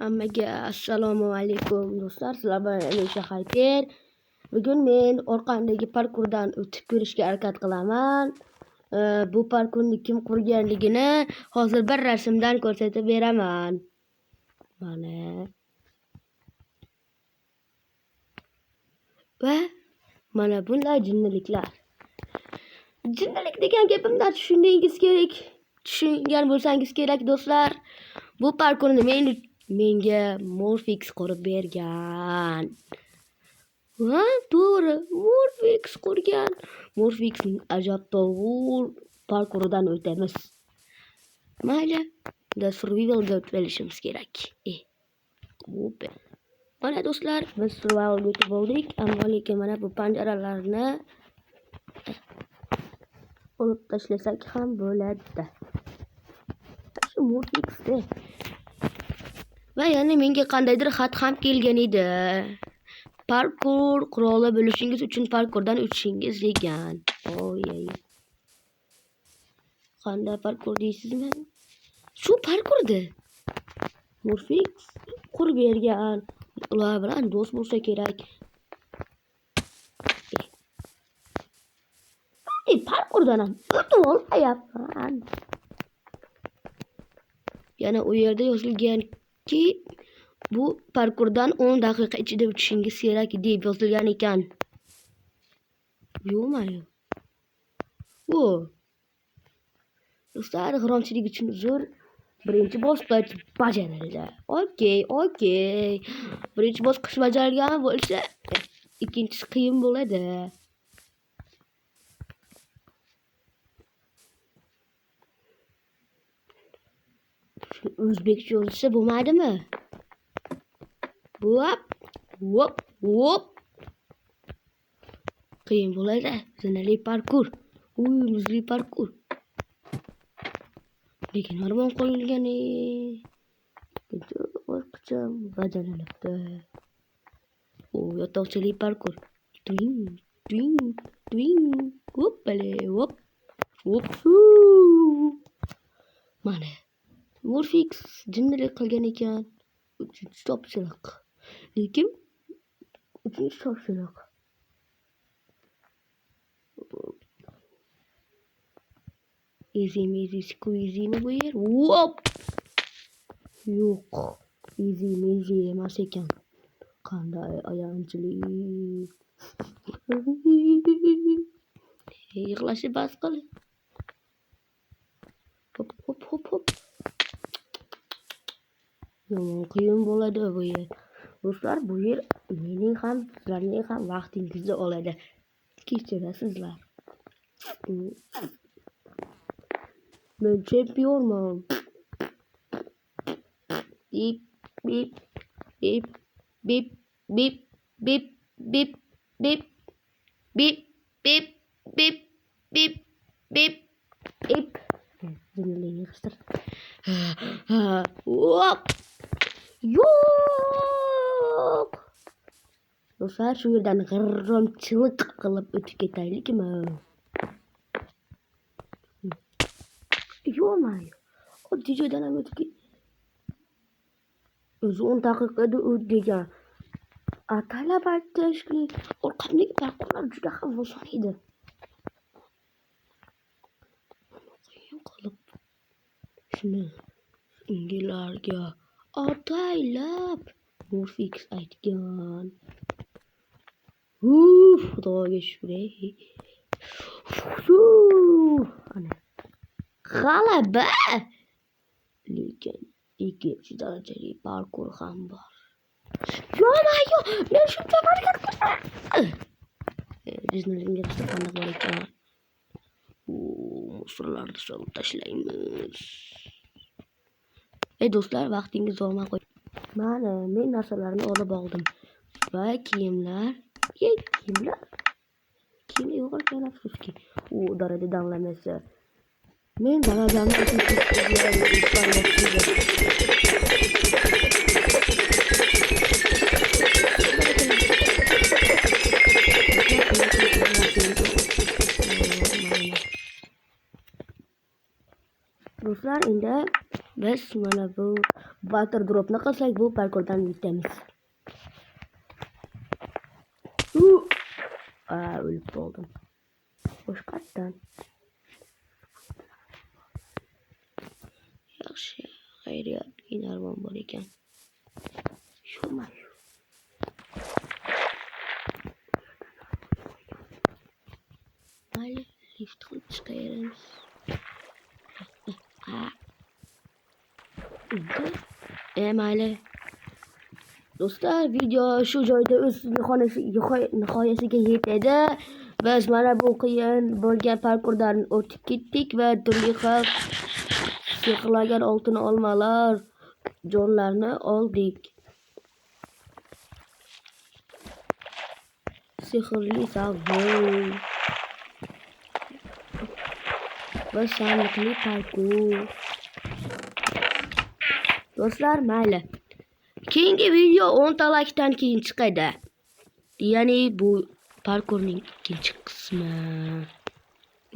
Hammaga assalomu alaykum do'stlar. Sizlar bilan Alisha Hayper. Bugun men orqamdagi parkurdan o'tib ko'rishga harakat qilaman. Bu parkurni kim qurganligini hozir bir rasmdan ko'rsatib beraman. Mana. Va mana bunday jinniliklar. Jinnilik degan gapimdan tushundingiz kerak. Tushungan bo'lsangiz kerak do'stlar. Bu parkurni menga Morfix qurib bergan. Ha, to'g'ri, Morfix qurgan. Morfixning ajabtovur parkuridan o'tamiz. Mayli, da survivalga o'tib olishimiz kerak. Hop. Mana do'stlar, biz survivalga o'tib oldik, ammo lekin mana bu panjaralarni olib tashlasak ham bo'ladi. Shu Morfixda. Va yana menga qandaydir xat ham kelgan edi. Parkur quroli bo'lishingiz uchun parkurdan o'tishingiz degan. Oy. Qanday parkur deysizmi? Shu parkurda Morfix qurib bergan. Ular bilan do'st bo'lsa kerak. Parkurdan ham o'tib olmayapman. Yana u yerda yozilganki, bu parkurdan 10 daqiqa ichida o'tishingiz kerak deb yozilgan ekan. Yo'q-mayo. O. Do'stlar, g'irromchilik uchun uzr. Birinchi bosqich bajarildi. Okey, okey. Birinchi bosqich bajarilgan bo'lsa, ikkinchisi qiyin bo'ladi. O'zbekcha yozilsa bo'lmaydimi? Hop, hop, hop. Qiyin bo'ladi. Zinali parkur. Uy, muzli parkur. Lekin armon qo'yilgan. Ikkinchi bosqichim bajarilibdi. U yotoqchalik parkur. Twing, twing, twing. Hoppale, hop. Hop. Mana. Morfix jinnilik qilgan ekan. Uchinchi topshiriq. Lekin uchinchi topshiriq. Easy measy squeezymi bu yer? Hop! Yo'q. Easy measy emas ekan. Qanday ayanchli. Yig'lashni bas qil. Hop hop hop hop. Yomon qiyin bo'ladi bu yer. Do'stlar, bu yer mening ham, sizlarning ham vaqtingizni oladi. Kechirasizlar. Men chempionman. Bip bip bip bip bip bip bip bip bip bip bip bip bip bip. Jinnilikni yig'ishtir. Hop! Yo'q! Do'stlar, shu yerdan g'irromchilik qilib o'tib ketaylikmi? Yo'q-mayo. Oddiy joydan ham o'tib ket. O'zi 10 daqiqada o't degan. Ataylab aytishli. Orqamdagi parkurlar juda ham oson edi. Qiyin qilib shuni ingilarga ataylab Morfix aytgan. Uf, Xudoga shukr. Ana. G'alaba! Lekin ikkinchi darajali parkur ham bor. Yo'q-mayo, men shuncha harakat qildim. Jinnilikni qanday bor ekan? Musorlarni solib tashlaymiz. Do'stlar, vaqtingiz olmay qo'y. Mana men narsalarni olib oldim. Va kiyimlar, kiyimlar. Kiyimlar yo'q ekan, afsuski. U daraja damlamasi. Men darajamni do'stlar, endi biz mana bu Water dropni qilsak, bu parkurdan yetamiz. O'lib qoldim. Boshqatdan. Yaxshi, xayriyat, narvon bor ekan. Shumi? Mayli, lift qilib chiqaveramiz. Mayli. Do'stlar, video shu joyda o'z nihoyasiga yetadi. Biz mana bu qiyin bo'lgan parkurdan o'tib ketdik va turli xil sehrlangan oltin olmalar, jonlarni oldik. Sehrli savol va sandiqli parkur. Do'stlar, mayli. Keyingi video 10 ta likedan keyin chiqadi. Ya'ni bu parkurning ikkinchi qismi.